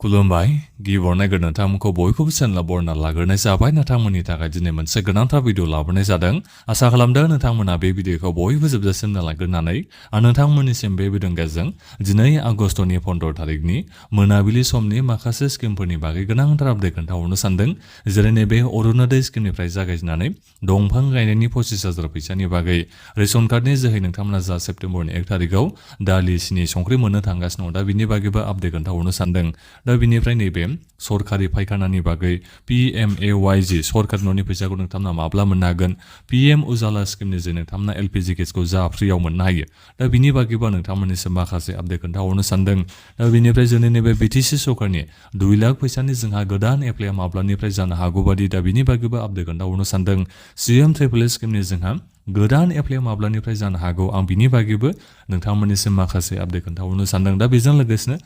खुलुमबाय गिबियावनो नोंथांमोनखौ बयखौबो चेनेल बरना लाग्रोनाय जाबाय नोंथांमोननि थाखाय दिनै मोनसे गोनांथार भिडिअ लाबोनाय जादों आसा खालामदों नोंथांमोना बे भिडिअखौ बयबो जोबजासिम नायग्रोनानै आरो नोंथांमोननिसिम बे भिडिअनि गेजेरजों दिनै आगस्तनि 15 तारिखनि मोनाबिलि समनि माखासे स्किमफोरनि बागै गोनांथार आपडेट खोन्थाहरनो सानदों जेरै नैबे अरुणोदय स्किमनिफ्राय जागायजेननानै दंफां गायनायनि 25,000 फैसानि बागै रेशन कार्डनि जोहै नोंथांमोना जा सेप्तेम्बरनि 1 तारिखआव दालि सिनि संख्रि मोननो थांगासिनो दं दा बिनि बागैबो आपडेट खोन्थाहरनो सानदों दा बिनिफ्राय नैबे सरकारि फायखानानि बागै CMAAA सरकार न'नि फैसाखौ नोंथांमोना माब्ला मोननो हागोन PM उजाला स्किमनि जे नोंथांमोना LPG गेसखौ जा फ्रियाव मोननो हायो दा बिनि बागैबो नोंथांमोननिसिम माखासे आपडेट खोन्थाहरनो सानदों दा बिनिफ्राय जोंनि नैबे BTC सरकारनि 2 लाख फैसानि जोंहा गोदान एप्लाइआ माब्लानिफ्राय जानो हागौ बादि दा बिनि बागैबो आपडेट खोन्थाहरनो सानदों CMAAA स्किमनि जोंहा गोदान एप्लाइआ माब्लानिफ्राय जानो हागौ आं बिनि बागैबो नोंथांमोननिसिम माखासे आपडेट खोन्थाहरनो सानदों दा बेजों लोगोसेनो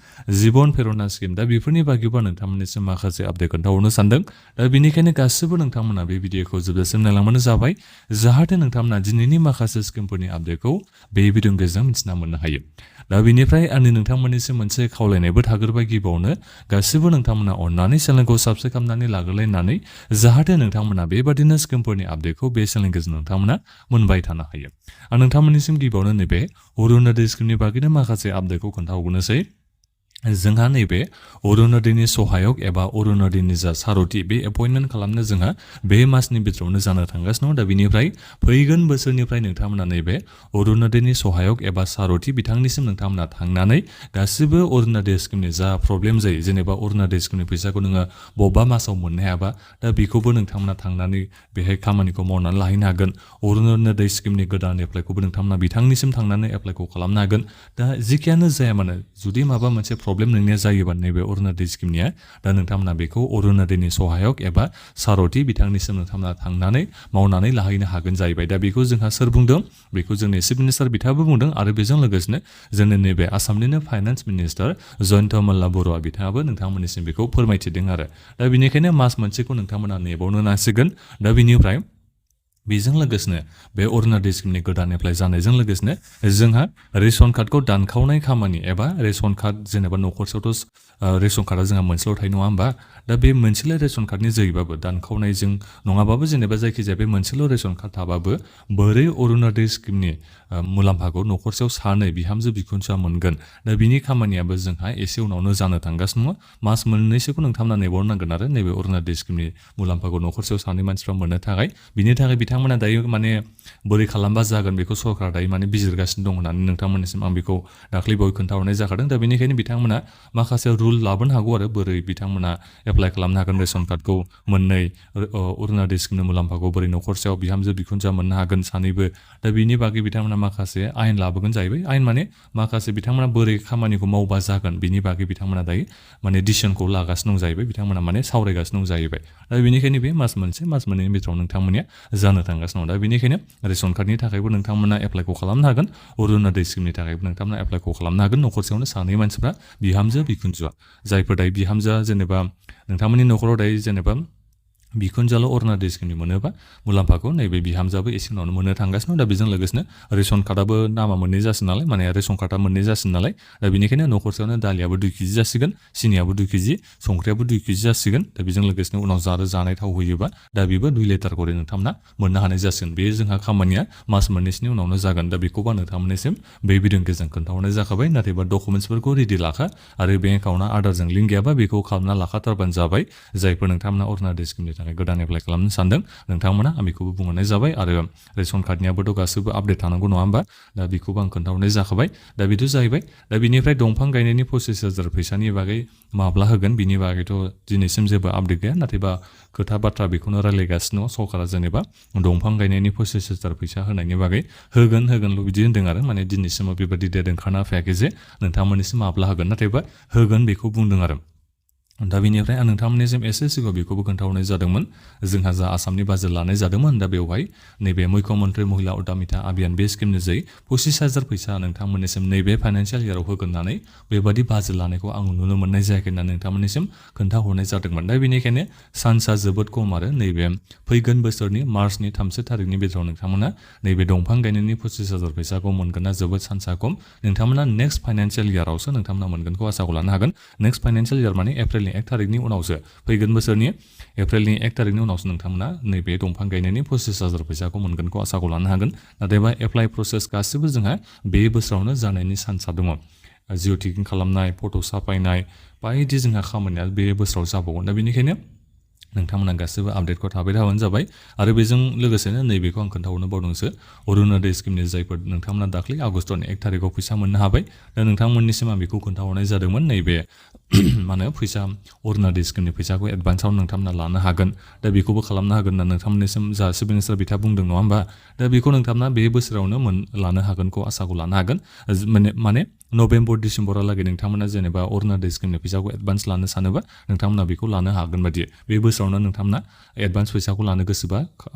जीवन प्रेरणा स्किम दा बेफोरनि बागैबो नोंथांमोननिसिम माखासे आपडेट खोन्थाहरनो सानदों दा बेनिखायनो गासिबो नोंथांमोना बे भिडिअखौ जोबजासिम नायलांबानो जाबाय जाहाथे नोंथांमोना दिनैनि माखासे स्किमफोरनि आपडेटखौ बे भिडिअनि गेजेरजों मिथिना मोननो हायो दा बेनिफ्राय आंनि नोंथांमोननिसिम मोनसे खावलायनायबो थाग्रोबाय गिबियावनो गासिबो नोंथांमोना अननानै चेनेलखौ साबस्क्राइब खालामनानै लाग्रोलायनानै जाहाथे नोंथांमोना बेबादिनो स्किमफोरनि आपडेटखौ बे चेनेलनि गेजेरजों नोंथांमोना मोनबाय थानो हायो आं नोंथांमोननिसिम गिबियावनो नैबे अरुणोदय स्किमनि बागैनो माखासे आपडेटखौ खोन्थाहरनोसै जोंहा नैबे अरुणोदयनि सहायक एबा अरुणोदयनि जा सारथि बे एपइन्टमेन्ट खालामनो जोंहा बे मासनि बिथोरावनो जानो थांगासिनो दं दा बिनिफ्राय फैगोन बोसोरनिफ्राय नोंथांमोना नैबे अरुणोदयनि सहायक एबा सारथि बिथांनिसिम नोंथांमोना थांनानै गासिबो अरुणोदय स्किमनि जा प्रब्लेम जायो जेनेबा अरुणोदय स्किमनि फैसाखौ नोङो बबेबा मासाव मोननो हायाबा दा बेखौबो नोंथांमोना थांनानै बेहाय खामानिखौ मावनानै लाहैनो हागोन अरुणोदय स्किमनि गोदान एप्लाइखौबो नोंथांमोना बिथांनिसिम थांनानै एप्लाइखौ खालामनो हागोन दा जिखियानो जाया मानो जुदि माबा मोनसे प्रब्लेम नोंनिया जायोबा नैबे अरुणोदय स्किमनिया दा नोंथांमोना बेखौ अरुणोदयनि सहायक एबा सारथि बिथांनिसिम नोंथांमोना थांनानै मावनानै लाहैनो हागोन जाहैबाय दा बेखौ जोंहा सोर बुंदों बेखौ जोंनि चिफ मिनिस्टार बिथाङाबो बुंदों आरो बेजों लोगोसेनो जोंनि नैबे आसामनिनो फाइनान्स मिनिस्टार जयन्त मल्ला बरुवा बिथाङाबो नोंथांमोननिसिम बेखौ फोरमायथिदों आरो दा बेनिखायनो मास मोनसेखौ नोंथांमोना नेबावनो नांसिगोन दा बेनिफ्राय बेजों लोगोसेनो बे अरुणोदय स्किमनि गोदान एप्लाइ जानायजों लोगोसेनो जोंहा रेशन कार्डखौ दानखावनाय खामानि एबा रेशन कार्ड जेनेबा न'खरसेयावथ' रेशन कार्डआ जोंहा मोनसेल' थायो नङा होमबा दा बे मोनसेल' रेशन कार्डनि जोहैबाबो दानखावनायजों नङाबाबो जेनेबा जायखिजाया बे मोनसेल' रेशन कार्ड थाबाबो बोरै अरुणोदय स्किमनि मुलाम्फाखौ न'खरसेयाव सानै बिहामजो बिखुनजोआ मोनगोन दा बिनि खामानियाबो जोंहा एसे उनावनो जानो थांगासिनो दङ मास मोननैसोखौ नोंथांमोना नेबावनांगोन आरो नैबे अरुणोदय स्किमनि मुलाम्फाखौ न'खरसेयाव सानै मानसिफ्रा मोननो थाखाय बिनि थाखाय बिथांमोना दायो माने बोरै खालामबा जागोन बेखौ सरकारा दायो माने बिजिरगासिनो दं होननानै नोंथांमोननिसिम आं बेखौ दाख्लै बावै खोन्थाहरनाय जाखादों दा बेनिखायनो बिथांमोना माखासे रुल लाबोनो हागौ आरो बोरै बिथांमोना एप्लाइ खालामनो हागोन रेशन कार्डखौ मोननै अरुणोदय स्किमनि मुलाम्फाखौ बोरै न'खरसेयाव बिहामजो बिखुनजोआ मोननो हागोन सानैबो दा बिनि बागै बिथांमोना माखासे आयेन लाबोगोन जाहैबाय आयेन माने माखासे बिथांमोना बोरै खामानिखौ मावबा जागोन बिनि बागै बिथांमोना दायो माने डिसिसनखौ लागासिनो दं जाहैबाय बिथांमोना माने सावरायगासिनो दं जाहैबाय दा बेनिखायनो बे मास मोननैनि बिथोराव नोंथांमोननिया जानो थांगासिनो दं दा बेनिखायनो रेशन कार्डनि थाखायबो नोंथांमोना एप्लाइखौ खालामनो हागोन अरुणोदय स्किमनि थाखायबो नोंथांमोना एप्लाइखौ खालामनो हागोन न'खरसेयावनो सानै मानसिफ्रा बिहामजो बिखुनजोआ जायफोर दायो बिहामजोआ जेनेबा नोंथांमोननि न'खराव दायो जेनेबा बिखुनजोआल' अरुणोदय स्किमनि मोनोबा मुलाम्फाखौ नैबे बिहामजोआबो एसे उनावनो मोननो थांगासिनो दा बेजों लोगोसेनो रेशन कार्डआबो नामा मोननै जासिगोन नालाय माने रेशन कार्डआ मोननै जासिगोन नालाय दा बेनिखायनो न'खरसेयावनो दालियाबो 2 केजि जासिगोन सिनियाबो 2 केजि संख्रियाबो 2 केजि जासिगोन दा बेजों लोगोसेनो उनाव जानाय थाव होयोबा दा बेबो 2 लिटार करि नोंथांमोना मोननो हानाय जासिगोन बे जोंहा खामानिया मास मोननैसोनि उनावनो जागोन दा बेखौबो नोंथांमोननिसिम बे भिडिअनि गेजेरजों खोन्थाहरनाय जाखाबाय नाथायबा डकुमेन्ट्सफोरखौ रेडि लाखा आरो बेंक एकाउन्टआ आधारजों लिंक गैयाबा बेखौ खालामना लाखाथारबानो जाबाय जायफोर नोंथांमोना अरुणोदय स्किमनि थाखाय गोदान एप्लाइ खालामनो सानदों नोंथांमोना आं बेखौबो बुंहरनाय जाबाय आरो रेशन कार्डनियाबोथ' गासैबो आपडेट थानांगौ नङा होमबा दा बेखौबो आं खोन्थाहरनाय जाखाबाय दा बेथ' जाहैबाय दा बिनिफ्राय दंफां गायनायनि 25,000 फैसानि बागै माब्ला होगोन बिनि बागैथ' दिनैसिम जेबो आपडेट गैया नाथायबा खोथा बाथ्रा बेखौनो रायलायगासिनो दं सरकारा जेनेबा दंफां गायनायनि 25,000 फैसा होनायनि बागै होगोनल' बिदि होन्दों आरो माने दिनैसिमाव बेबायदि डेट ओंखारना फैयाखै जे नोंथांमोननिसिम माब्ला होगोन नाथायबा होगोन बेखौ बुंदों आरो दा बेनिफ्राय आं नोंथांमोननिसिम एसे सिगाङाव बेखौबो खोन्थाहरनाय जादोंमोन जोंहा जा आसामनि बाजेट लानाय जादोंमोन दा बेवहाय नैबे मुख्यमन्त्रि महिला उद्यमिता अभियान बे स्किमनि जै 25,000 फैसा नोंथांमोननिसिम नैबे फाइनान्सियेल इयाराव होगोन होननानै बेबादि बाजेट लानायखौ आं नुनो मोननाय जायाखै होननानै नोंथांमोननिसिम खोन्थाहरनाय जादोंमोन दा बेनिखायनो चान्सआ जोबोद खम आरो नैबे फैगोन बोसोरनि मार्चनि 3 थारिखनि गेजेराव नोंथांमोना नैबे दंफां गायनायनि 25,000 फैसाखौ मोनगोनना जोबोद चान्सआ खम नोंथांमोना नेक्स्ट फाइनान्सियेल इयारावसो नोंथांमोना मोनगोनखौ आसाखौ लानो हागोन नेक्स्ट फाइनान्सियेल इयार माने एप्रिलनि 1 थारिखनि उनावसो फैगोन बोसोरनि एप्रिलनि 1 थारिखनि उनावसो नोंथांमोना नैबे दंफां गायनायनि 25,000 फैसाखौ मोनगोनखौ आसाखौ लानो हागोन नाथायबा एप्लाइ प्रसेस गासिबो जोंहा बे बोसोरावनो जानायनि चान्सआ दङ जिअ टेगिं खालामनाय फट' साफायनाय बायदि जोंहा खामानिया बे बोसोराव जाबावगोन दा बेनिखायनो नोंथांमोना गासिबो आपडेटखौ थाबाय थाबानो जाबाय आरो बेजों लोगोसेनो नैबेखौ आं खोन्थाहरनो बावदोंसो अरुणोदय स्किमनि जायफोर नोंथांमोना दाख्लै आगस्टनि 1 थारिखआव फैसा मोननो हाबाय दा नोंथांमोननिसिम आं बेखौ खोन्थाहरनाय जादोंमोन नैबे मा होनो फैसा अरुणोदय स्किमनि फैसाखौ एडभान्सआव नोंथांमोना लानो हागोन दा बेखौबो खालामनो हागोन होनना नोंथांमोननिसिम जा चिफ मिनिस्टार बिथाङा बुंदों नङा होमबा दा बेखौ नोंथांमोना बे बोसोरावनो लानो हागोनखौ आसाखौ लानो हागोन माने नभेम्बर डिसेम्बरहालागै नोंथांमोना जेनेबा अरुणोदय स्किमनि फैसाखौ एडभान्स लानो सानोबा नोंथांमोना बेखौ लानो हागोन बायदि बे बोसोरावनो नोंथांमोना एडभान्स फैसाखौ लानो गोसोबा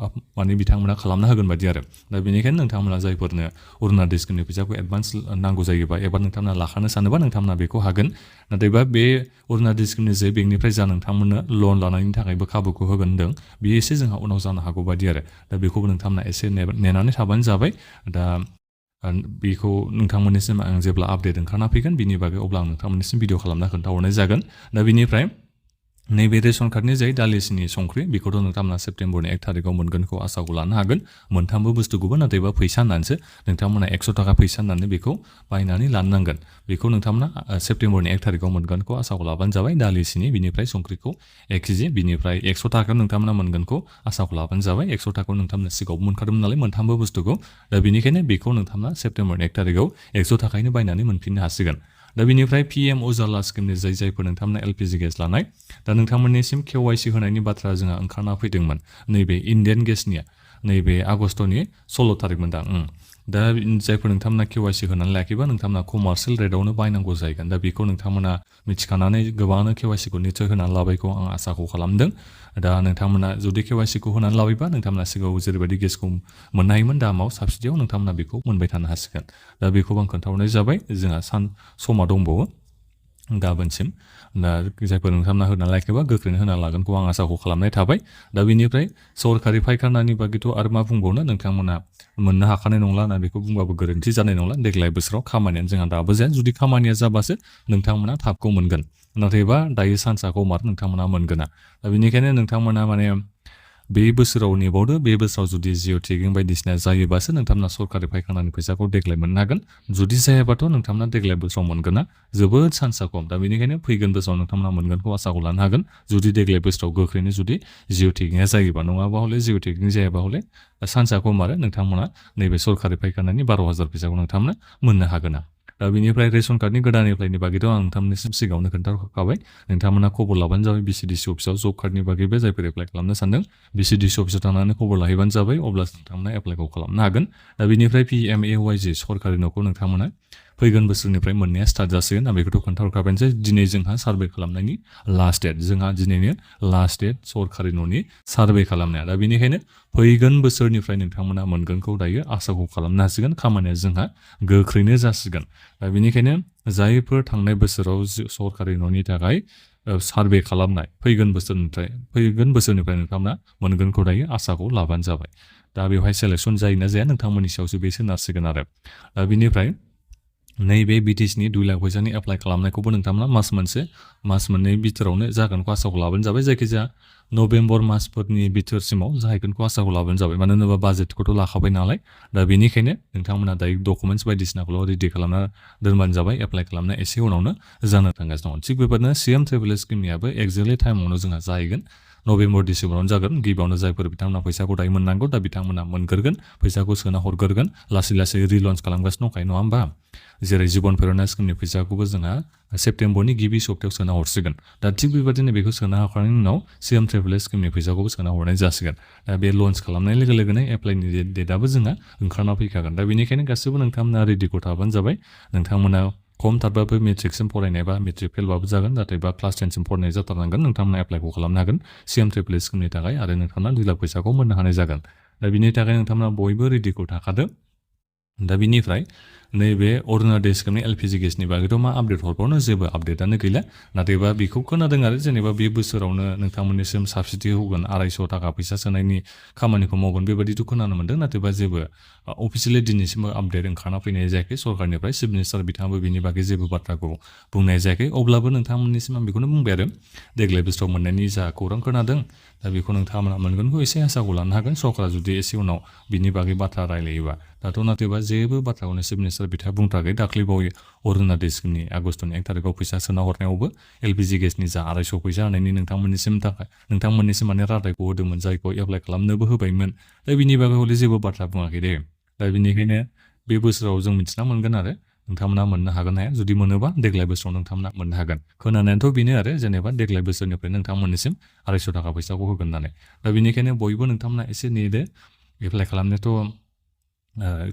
माने बिथांमोना खालामनो हागोन बायदि आरो दा बेनिखायनो नोंथांमोना जायफोरनो अरुणोदय स्किमनि फैसाखौ एडभान्स नांगौ जायोबा एबा नोंथांमोना लाखानो सानोबा नोंथांमोना बेखौ हागोन नाथायबा बे अरुणोदय स्किमनि जे बेंकनिफ्राय जा नोंथांमोननो लन लानायनि थाखायबो खाबुखौ होगोन होनदों बेयो एसे जोंहा उनाव जानो हागौ बायदि आरो दा बेखौबो नोंथांमोना एसे नेनानै थाबानो जाबाय दा बेखौ नोंथांमोननिसिम आं जेब्ला आपडेट ओंखारना फैगोन बिनि बागै अब्ला आं नोंथांमोननिसिम भिडिअ खालामना खोन्थाहरनाय जागोन दा बेनिफ्राय नैबे रेशन कार्डनि जाय दालिसिनि संख्रि बेखौथ' नोंथांमोना सेप्तेम्बरनि 1 थारिखआव मोनगोनखौ आसाखौ लानो हागोन मोनथामबो बुस्थुखौबो नाथायबा फैसा होननानैसो नोंथांमोना 100 थाखा फैसा होननानै बेखौ बायनानै लानो नांगोन बेखौ नोंथांमोना सेप्तेम्बरनि 1 थारिखआव मोनगोनखौ आसाखौ लाबानो जाबाय दालिसिनि बिनिफ्राय संख्रिखौ 1 केजि बिनिफ्राय 100 थाखायाव नोंथांमोना मोनगोनखौ आसाखौ लाबानो जाबाय 100 थाखायाव नोंथांमोना सिगाङाव मोनखादोंमोन नालाय मोनथामबो बुस्थुखौ दा बेनिखायनो बेखौ नोंथांमोना सेप्तेम्बरनि 1 थारिखआव 100 थाखायैनो बायनानै मोनफिननो हासिगोन दा बेनिफ्राय पिएम उजाला स्किमनि जायफोर नोंथांमोना एलपिजि गेस लानाय दा नोंथांमोननिसिम केवाइसि होनायनि बाथ्रा जोंहा ओंखारना फैदोंमोन नैबे इन्डियान गेसनिया नैबे आगस्टनि 16 थारिखमोन दा जायफोर नोंथांमोना केवाइसि होनानै लायाखैबा नोंथांमोना कमार्शियेल रेटआवनो बायनांगौ जाहैगोन दा बेखौ नोंथांमोना मिथिखानानै गोबाङानो केवाइसिखौ निस्सय होनानै लाबायखौ आं आसाखौ खालामदों दा नोंथांमोना जुदि केवाइसिखौ होनानै लाबायबा नोंथांमोना सिगाङाव जेरैबायदि गेसखौ मोननो हायोमोन दामाव साबसिडियाव नोंथांमोना बेखौ मोनबाय थानो हासिगोन दा बेखौबो आं खोन्थाहरनाय जाबाय जोंहा समा दंबावो गाबोनसिम दा जायफोर नोंथांमोना होना लायाखैबा गोख्रैनो होना लागोनखौ आं आसाखौ खालामनाय थाबाय दा बेनिफ्राय सरकारि फायखानानि बागैथ' आरो मा बुंबावनो नोंथांमोना मोननो हाखानाय नंला होनना बेखौ बुंबाबो गोरोन्थि जानाय नंला देग्लाय बोसोराव खामानियानो जोंहा दाबो जाया जुदि खामानिया जाबासो नोंथांमोना थाबखौ मोनगोन नाथायबा दायो चान्सआ खम आरो नोंथांमोना मोनगोना दा बेनिखायनो नोंथांमोना माने बे बोसोराव नेबावदो बे बोसोराव जुदि जिअ टेगिं बायदिसिना जायोबासो नोंथांमोना सरकारि फायखानानि फैसाखौ देग्लाय मोननो हागोन जुदि जायाबाथ' नोंथांमोना देग्लाय बोसोराव मोनगोना जोबोद चान्सआ खम दा बेनिखायनो फैगोन बोसोराव नोंथांमोना मोनगोनखौ आसाखौ लानो हागोन जुदि देग्लाय बोसोराव गोख्रैनो जुदि जिअ टेगिंआ जायोबा नङाबा हले जिअ टेगिं जायाबा हले चान्सआ खम आरो नोंथांमोना नैबे सरकारि फायखानानि 12,000 फैसाखौ नोंथांमोना मोननो हागोन दा बेनिफ्राय रेशन कार्डनि गोदान एप्लाइनि बागैथ' आं नोंथांमोननिसिम सिगाङावनो खोन्थाखाबाय नोंथांमोना खबर लाबानो जाबाय बिसिडिसि अफिसाव जब कार्डनि बागैबो जायफोर एप्लाइ खालामनो सानदों बिसिडिसि अफिसाव थांनानै खबर लाहैबानो जाबाय अब्लासो नोंथांमोना एप्लाइखौ खालामनो हागोन दा बेनिफ्राय PMAAY सरकारि न'खौ नोंथांमोना फैगोन बोसोरनिफ्राय मोननाया स्टार्ट जासिगोन आं बेखौथ' खोन्थाहरखाबायसै दिनै जोंहा सार्भे खालामनायनि लास्ट डेट जोंहा दिनैनो लास्ट डेट सरकारि न'नि सार्भे खालामनाया दा बेनिखायनो फैगोन बोसोरनिफ्राय नोंथांमोना मोनगोनखौ दायो आसाखौ खालामनो हासिगोन खामानिया जोंहा गोख्रैनो जासिगोन दा बेनिखायनो जायफोर थांनाय बोसोराव सरकारि न'नि थाखाय सार्भे खालामनाय फैगोन बोसोरनिफ्राय नोंथांमोना मोनगोनखौ दायो आसाखौ लाबानो जाबाय दा बेवहाय सेलेक्सन जायोना जाया नोंथांमोननि सायावसो बे सोनारसिगोन आरो दा बेनिफ्राय नैबे बिटिसिनि 2 लाख फैसानि एप्लाइ खालामनायखौबो नोंथांमोना मास मोननै बिथोरावनो जागोनखौ आसाखौ लाबानो जाबाय जायखिजाया नभेम्बर मासफोरनि बिथोरसिमाव जाहैगोनखौ आसाखौ लाबानो जाबाय मानो होनोबा बाजेटखौथ' लाखाबाय नालाय दा बेनिखायनो नोंथांमोना दायो डकुमेन्टस बायदिसिनाखौल' रेडि खालामना दोनबानो जाबाय एप्लाइ खालामनाय एसे उनावनो जानो थांगासिनो दङ थिग बेबायदिनो CM ट्रेभेल स्किमनियाबो एक्जेक्टलि टाइमावनो जोंहा जाहैगोन नभेम्बर डिसेम्बरावनो जागोन गिबियावनो जायफोर बिथांमोना फैसाखौ दायो मोननांगौ दा बिथांमोना मोनगोरगोन फैसाखौ सोना हरगोरगोन लासै लासै रिलन्च खालामगासिनो दंखायो नङा होमबा जेरै जिबन प्रेरणा स्किमनि फैसाखौबो जोंहा सेप्तेम्बरनि गिबि सप्तायाव सोना हरसिगोन दा थिग बेबायदिनो बेखौ सोना होखांनायनि उनाव CM ट्रेभेल स्किमनि फैसाखौबो सोना हरनाय जासिगोन दा बे लन्च खालामनाय लोगो लोगोनो एप्लाइनि डेटआबो जोंहा ओंखारना फैखागोन दा बेनिखायनो गासैबो नोंथांमोना रेडिखौ थाबानो जाबाय नोंथांमोना खमथारबाबो मेट्रिकसिम फरायनाय बा मेट्रिक फेलबाबो जागोन नाथायबा क्लास 10 सिम फरायनाय जाथारनांगोन नोंथांमोना एप्लाइखौ खालामनो हागोन CMAAA स्किमनि थाखाय आरो नोंथांना 2 लाख फैसाखौ मोननो हानाय जागोन दा बिनि थाखाय नोंथांमोना बयबो रेडिखौ थाखादो दा बिनिफ्राय नैबे अरुणोदय स्किमनि LPG गेसनि बागैथ' मा आपडेट हरबावनो जेबो आपडेटआनो गैला नाथायबा बेखौ खोनादों आरो जेनेबा बे बोसोरावनो नोंथांमोननिसिम साबसिडि होगोन 250 थाखा फैसा सोनायनि खामानिखौ मावगोन बेबायदिथ' खोनानो मोन्दों नाथायबा जेबो अफिसियेलि दिनैसिमबो आपडेट ओंखारना फैनाय जायाखै सरकारनिफ्राय चिफ मिनिस्टार बिथाङाबो बिनि बागै जेबो बाथ्राखौ बुंनाय जायाखै अब्लाबो नोंथांमोननिसिम आं बेखौनो बुंबाय आरो देग्लाय बोसोराव मोननायनि जा खौरां खोनादों दा बेखौ नोंथांमोना मोनगोनखौ एसे आसाखौ लानो हागोन सरकारा जुदि एसे उनाव बिनि बागै बाथ्रा रायलायोबा दाथ' नाथायबा जेबो बाथ्राखौनो चिफ मिनिस्टार बिथाङा बुंथाराखै दाख्लैबावै अरुणोदय स्किमनि आगस्टनि 1 थारिखआव फैसा सोना हरनायावबो LPG गेसनि जा 250 फैसा होनायनि नोंथांमोननिसिम माने रादायखौ होदोंमोन जायखौ एप्लाइ खालामनोबो होबायमोन दा बिनि बागै हले जेबो बाथ्रा बुङाखै दे दा बिनिखायनो बे बोसोराव जों मिथिना मोनगोन आरो नोंथांमोना मोननो हागोन हाया जुदि मोनोबा देग्लाय बोसोराव नोंथांमोना मोननो हागोन खोनानायाथ' बेनो आरो जेनेबा देग्लाय बोसोरनिफ्राय नोंथांमोननिसिम 250 थाखा फैसाखौ होगोन होननानै दा बिनिखायनो बयबो नोंथांमोना एसे नेदो एप्लाइ खालामनायाथ'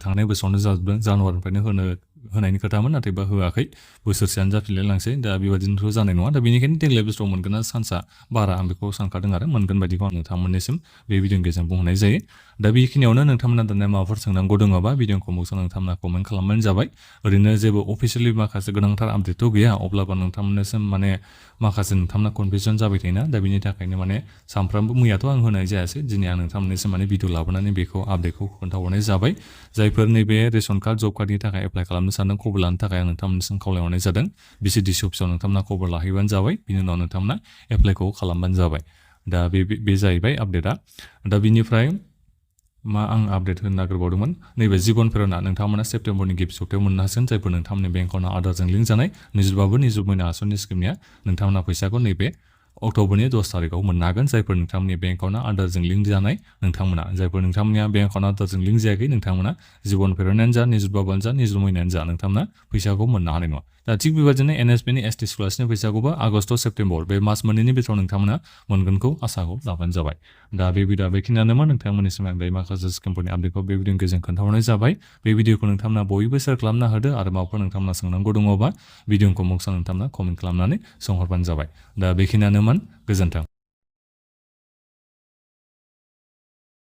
थांनाय बोसोरावनो जाजोबदों जानुवारिनिफ्रायनो होनायनि खोथामोन नाथायबा होआखै बोसोरसेयानो जाफिनलाय लांसै दा बेबादिनोथ' जानाय नङा दा बेनिखायनो देग्लाय बोसोराव मोनगोना चान्सआ बारा आं बेखौ सानखादों आरो मोनगोन बायदिखौ आं नोंथांमोननिसिम बे भिडिअनि गेजेरजों बुंनाय जायो दा बेखिनियावनो नोंथांमोना दानिया माबाफोर सोंनांगौ दङबा भिडिअखौ नोंथांमोना कमेन्ट खालामबानो जाबाय ओरैनो जेबो अफिसियेलि माखासे गोनांथार आपडेटथ' गैया अब्लाबो नोंथांमोननिसिम माने माखासे नोंथांमोना कनफिउजन जाबाय थायोना दा बिनि थाखायनो माने सानफ्रामबो मैयाथ' आं होनाय जायासै दिनै आं नोंथांमोननिसिम माने भिडिअ लाबोनानै बेखौ आपडेटखौ खोन्थाहरनाय जाबाय जायफोर नैबे रेशन कार्ड जब कार्डनि थाखाय एप्लाइ खालामनो सानदों खबर लानो थाखाय आं नोंथांमोननिसिम खावलायहरनाय जादों BCDC अफिसाव नोंथांमोना खबर लाहैबानो जाबाय बिनि उनाव नोंथांमोना एप्लाइखौ खालामबानो जाबाय दा बे जाहैबाय आपडेटआ दा बिनिफ्राय मा आं आपडेट होनो नागिरबावदोंमोन नैबे जीवन प्रेरणा नोंथांमोना सेप्तेम्बरनि गिबि सप्तायाव मोननो हासिगोन जायफोर नोंथांमोननि बेंक एकाउन्टआव आधारजों लिंक जानाय निजुबाबो निजुब महिना आसनि स्किमनिया नोंथांमोना फैसाखौ नैबे अक्ट'बरनि 10 थारिखआव मोननो हागोन जायफोर नोंथांमोननि बेंक एकाउन्टआ आधारजों लिंक जानाय नोंथांमोना जायफोर नोंथांमोननिया बेंक एकाउन्टआ आधारजों लिंक जायाखै नोंथांमोना जीवन प्रेरणायानो जा निजुबाबानो जा निजुब महिनायानो जा नोंथांमोना फैसाखौ मोननो हानाय नङा दा थिग बेबायदिनो NSPनि ST स्कलारशिपनि फैसाखौबो आगष्ट सेप्तेम्बर बे मास मोननैनि बिथोराव नोंथांमोना मोनगोनखौ आसाखौ लाबानो जाबाय दा बे भिडिअआ बेखिनियानोमोन नोंथांमोननिसिम आं दायो माखासे स्किमफोरनि आपडेटखौ बे भिडिअनि गेजेरजों खोन्थाहरनाय जाबाय बे भिडिअखौ नोंथांमोना बयबो शेयार खालामना होदो आरो माबाफोर नोंथांमोना सोंनांगौ दङबा भिडिअखौ नोंथांमोना कमेन्ट खालामनानै सोंहरबानो जाबाय दा बेखिनियानोमोन गोजोन्थों